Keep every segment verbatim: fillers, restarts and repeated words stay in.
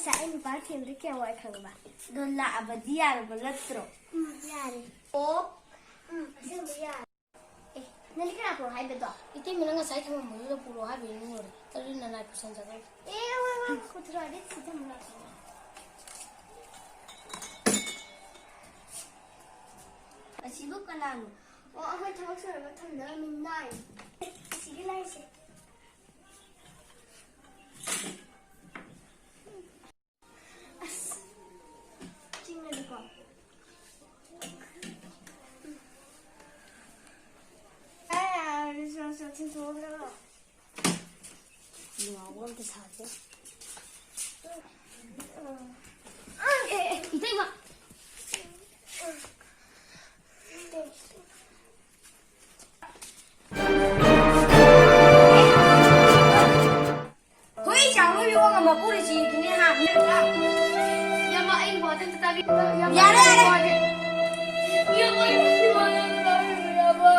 ꯉꯁꯥꯏ ꯑꯩ ꯅꯨꯄꯥ ꯊꯦꯝꯕꯗ ꯀꯌꯥ ꯋꯥꯏ ꯈꯪꯕ? ꯑꯗꯣ ꯂꯥꯛꯑꯕꯗꯤ ꯌꯥꯔꯕ ꯅꯠꯇ꯭ꯔꯣ? ꯎꯝ, ꯌꯥꯔꯦ꯫ ꯑꯣ, ꯎꯝ, ꯑꯁꯦꯡꯕ ꯌꯥꯔꯦ꯫ ꯑꯦ, ꯅꯪꯗꯤ ꯀꯅꯥ ꯄꯨꯔꯛꯑꯣ ꯍꯥꯏꯕꯗꯣ? ꯏꯇꯩꯃꯅ ꯉꯁꯥꯏ ꯊꯝꯃꯝꯕꯗꯨꯗ ꯄꯨꯔꯛꯑꯣ ꯍꯥꯏꯕꯅꯤ ꯅꯉꯣꯟꯗ꯫ ꯑꯗꯨꯗꯤ ꯅꯅꯥꯏ ꯄꯨꯁꯟꯖꯈ꯭ꯔꯦ꯫ ꯑꯦ, ꯋꯥ, ꯋꯥ, ꯈꯨꯊꯨꯔꯥꯗꯤ ꯁꯤ ꯊꯝꯃꯨ ꯂꯥꯛꯑꯣ꯫ ꯑꯁꯤꯕꯨ ꯀꯅꯥꯅꯣ? ꯑꯣ, ꯑꯩꯈꯣꯏ ꯊꯕꯛ ꯁꯨꯔꯒ ꯊꯝꯅꯕ ꯃꯤ ꯅꯥꯏ꯫ ꯑꯁꯤꯒꯤ ꯂꯥꯏꯁꯦ꯫ ꯑꯁ, ꯆꯤꯡꯅꯗꯤꯀꯣ꯫ ꯑꯦ, ꯁꯣ, ꯁꯣ, ꯆꯤꯡꯊꯣꯛꯑꯒ꯫ ꯅꯨꯡꯉꯥꯏꯕ ꯑꯝꯇ ꯁꯥꯁꯦ꯫ ꯑꯦ, ꯑꯦ, ꯏꯇꯩꯃ꯫ ꯍꯨꯏ ꯆꯥꯎꯕ ꯌꯣꯛꯑꯒ ꯃꯄꯨꯅ ꯆꯤꯡꯗꯨꯅꯦ ꯍꯥ? ꯏꯌꯥꯝꯕ, ꯑꯩ ꯋꯥꯗ ꯑꯝꯇ ꯇꯥꯕꯤꯌꯨ꯫ ꯏꯌꯥꯝꯕ, ꯌꯥꯔꯦ, ꯌꯥꯔꯦ꯫ ꯑꯩ ꯋꯥꯗ-, ꯏꯌꯥꯝꯕ, ꯑꯩ ꯋꯥꯗ ꯑꯝꯇ ꯇꯥꯕꯤꯌꯨ, ꯏꯌꯥꯝꯕ꯫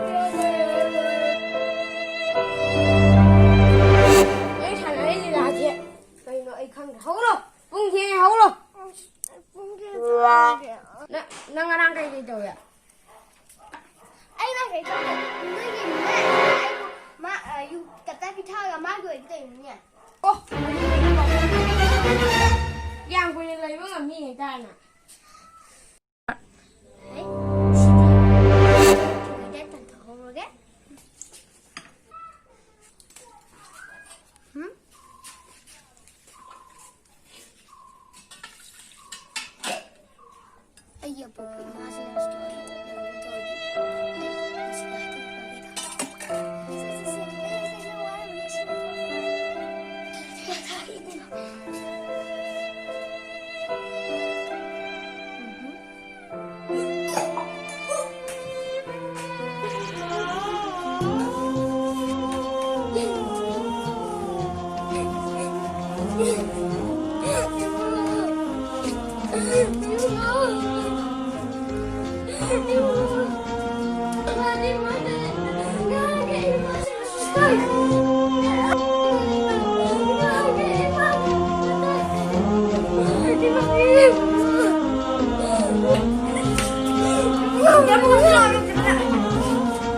ꯏꯌꯥꯝꯕ, ꯏꯌꯥꯝꯕ, ꯏꯌꯥꯝꯕ꯫ ꯅꯣꯏ ꯁꯥꯟꯅꯔꯤ ꯂꯤꯂꯥꯁꯦ ꯀꯩꯅꯣ ꯑꯩ ꯈꯪꯗ꯭ꯔꯦ꯫ ꯍꯧꯒꯠꯂꯣ! ꯄꯨꯡ ꯊꯦꯡꯉꯦ, ꯍꯧꯒꯠꯂꯣ! ꯄꯨꯡ ꯀꯌꯥ ꯇꯥꯔꯒꯦ? ꯅ-, ꯅꯪ ꯉꯔꯥꯡ ꯀꯩ ꯀꯩ ꯇꯧꯏ? ꯑꯩ ꯃꯥ ꯀꯩ ꯇꯧꯗꯦ꯫ ꯅꯣꯏꯒꯤ ꯃꯥ, ꯑꯩꯕꯨ ꯃꯥ, ꯑ, ꯌꯨ ꯇꯞꯇꯥꯏ ꯄꯤꯊꯛꯑꯒ ꯃꯥꯒꯤ ꯑꯣꯏꯗꯤ ꯇꯧꯔꯤꯅꯤꯅꯦ꯫ ꯑꯣ! ꯀꯌꯥꯝ ꯀꯨꯏꯅ ꯂꯩꯕ ꯉꯝꯅꯤ ꯍꯥꯏꯇꯥꯔꯦ ꯅꯪ? ꯑꯩ ꯁꯤꯗꯤ ꯆꯨꯔꯤꯗ ꯇꯥꯟꯊꯣꯛꯍꯧꯔꯒꯦ꯫ ꯍꯨꯝ? ꯑꯩꯒꯤ ꯑꯄꯣꯛꯄ ꯏꯃꯥꯁꯤꯅ ꯁꯨꯃꯥꯏꯅ ꯂꯩꯔꯝꯃꯤ ꯇꯧꯔꯗꯤ, ꯑꯩ ꯃꯁꯤꯗ ꯍꯥꯏꯗꯣꯛꯈ꯭ꯔꯒꯦꯗ꯫ ꯁꯦ, ꯁꯦ, ꯁꯦ, ꯑꯩ ꯉꯁꯥꯏ ꯋꯥꯔꯝꯕꯅꯦ ꯁꯤ ꯅꯨꯄꯥꯁꯦ꯫ ꯎꯝꯍꯨꯝ꯫